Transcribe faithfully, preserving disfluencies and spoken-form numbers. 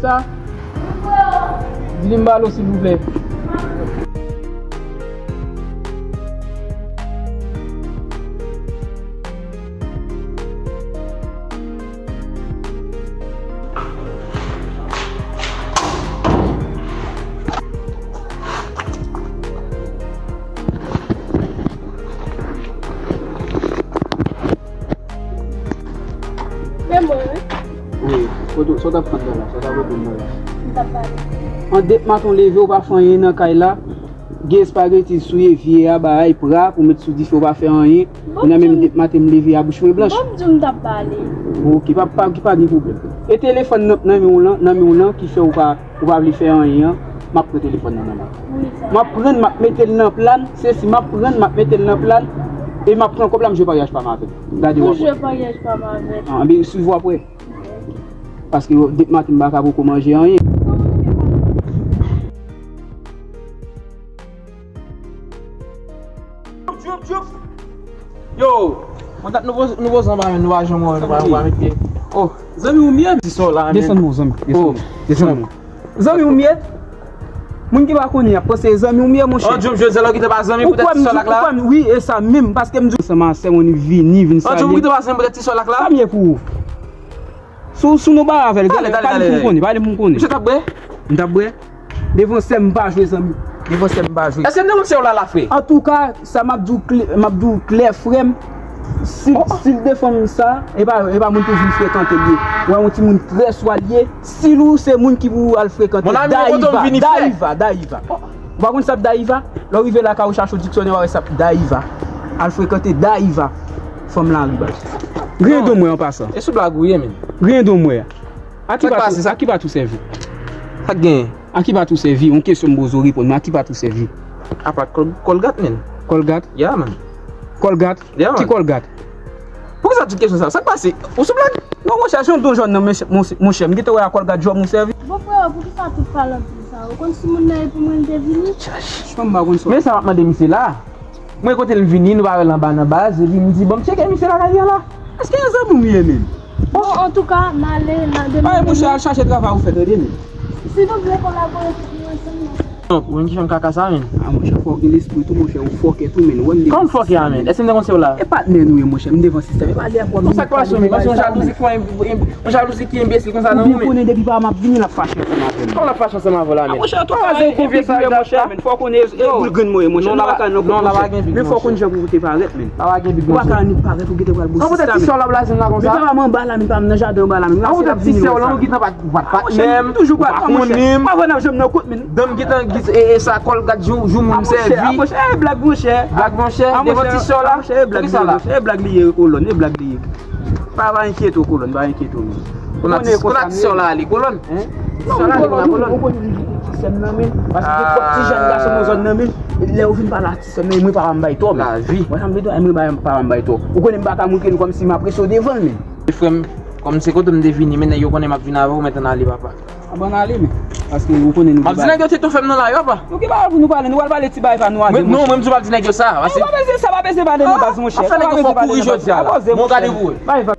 Sa? Di li m balo, silvouplè. Men mwen, wi. Wi, kote, sa w t ap fè nan la? Sa w t ap reponn nan la? M t ap pale. An depi maten w leve, w pa fè anyen nan kay la. Gen espageti sou evye a, bagay pra pou met sou dife, w pa fè anyen. Bon, kounye a menm depi maten m leve a, bouch mwen blanch. Bon, m di w m t ap pale. Oke, pa, pa, pa gen pwoblèm. E telefòn nan, nan men w lan, nan men w lan ki fè w pa, w pa vle fè anyen an, m ap pran telefòn nan nan men w. Wi, sa. M ap pran, m ap mete l nan plan, se si m ap pran, m ap mete l nan plan, e m ap pran kòb la, m jwe paryaj pa m avè l. Gade w ap wè. Ou jwe paryaj pa m avè l. An, ben, swiv w ap wè. Paske depi maten m pa ka poko manje anyen. Yo, kontak nouvo, nouvo zanmi, nou pa janm wè, nou pa, nou pa met pye. Oh, zanmi w m ye? Ti sò la, men. Desann non, zanmi. Desann non. Desann non. Zanmi w m ye? Moun ki pa konnen ap panse zanmi w m ye, monchè. Oh, Djoup, Jozèl, ou kite pa zanmi poutèt ti sò lak la? Ou kwè m, wi, e sa menm, paske m di w, ansanm a sè mwen vini, vin salye. Oh, Djoup, ou kite pa zanmi poutèt ti sò lak la? Sa m ye pou ou? Sou, sou nou ba avè l, gade, pale pou m konnen, pale pou m konnen. Misye t ap bwè? M t ap bwè? Devan sè m pa jwe, zanmi. Devan sè m pa jwe. Èske m te konn se w la la, frè? Antouka, sa m ap di w klè, m ap di w klè, frè m. Si, si l te fanm sa, e pa, e pa moun pou vin frekante l ye. Ou wè yon timoun trè swa l ye. Si l ou se moun ki pou al frekante Dayiva, Dayiva, Dayiva. Ou pa konn sa k Dayiva? Lè w rive lakay ou chache yon diksyonè, w a wè sa k Dayiva. Al frekante Dayiva. Fanm lari baz. Griyen do m wè an pasan. E sou blag ou ye, men. Griyen do m wè. A ki bat ou, a ki bat ou sèvi? Sa k genyen? A ki bat ou sèvi? Yon kesyon m poze w, reponn mwen, a ki bat ou sèvi? Apat kòl-, kòlgat, men. Kòlgat? Yeah, man. Kòlgat? Yeah, man. Ki kòlgat? Poukisa w di kesyon sa? Sa k pase? Ou sou blag? Non, monchè, se yon don jòn nan, monchè, monchè, monchè. M gentan wè a kòlgat jòm ou sèvi. Bon, frè, poukisa tout pale anpil sa? Ou konn si moun nan e pou mwen l te vini? Franchman, m pa konn sa. Men sa m ap mande misye la. Mwen kote l vini, nou pa wè l anba nan baz, epi m di, bon, m tcheke misye lakay li an la. Èske yon zanmi w m ye, menm? Bon, antouka, m ale, n a demen. Ay, monchè, al chache travay ou fè, tande, menm. Si nou vle kolabore tout nou ansanm, n a fè. Non, pou yon ti janm kaka sa, menm. A, monchè, fò w gen lespri tou, monchè, ou fòkè tou, menm. Ou wè m devan sistèm. Kòman m fòkè a, menm? Èske m te konn se w la? E patnè nou ye, monchè, m devan sistèm. E pa lè pou ap vin sa k pase, menm? Paske yon jalouzi fò, yon jalouzi ki enbesil konsa nan ou, menm. Ou byen konnen depi pa m ap vini, l ap fache ansanm avè m. Kòman l ap fache ansanm avè w la, menm? A, monchè, tou a se ou konn figi m, monchè, menm. Fò w konnen e boul grenn mwen ye, monchè. M pa ka nan boul, monchè. Men fò w konnen jan pou w te parèt, menm. Ou pa ka annik parèt, ou gentan pral bosista, menm. An poutèt ti sè w la blaze m la konsa? Men pa m anba la, menm pa m nan jaden anba la, menm. An poutèt ti sè w la, ou gentan pa, pa, pa menm, ou pa konnen m. Pa vre n ap janm nan kont, menm. Dan m gentan, e, e sa kòlgat jou, jou moun m sèvi. A, monchè, e blag, monchè. Blag, monchè, devan ti sè w la. A, monchè, e blag li ye, monchè, e blag li ye, kolòn, e blag li ye. Pa, pa enkyete w, kolòn, pa enkyete w, menm. Konnen ti sè w la ale, kolòn. Ti sè w la ale, kolòn. Ou konn li ki ti sè m nan, menm. Paske gen twòp ti jèn gason nan zòn nan, menm. Lè yo vin pale a ti sè m nan, mwen pa m bay tò, menm. Lavi. Mwen sa m bezwen, mwen pa m bay tò. Ou konnen m pa ka montre l kòmsi m apresye w devan l, menm. Frè m, kòm se kote m te vini, men nèg yo konnen m ap vin avè w, men ann ale, papa. A, bon, ann ale, menm. Paske ou konnen nou. M ap di nèg yo se ton fè m nan la, yo, papa. Nou ki bagay pou nou pale, nou pral pale ti bagay pa nou a de, monchè. Non, mwen m di w m ap di nèg yo sa. Ou pa bezwen sa, pa bezwen pale nan baz, monchè. Ap fè nèg yo fè kouri jodi a la. Bon, gade pou ou.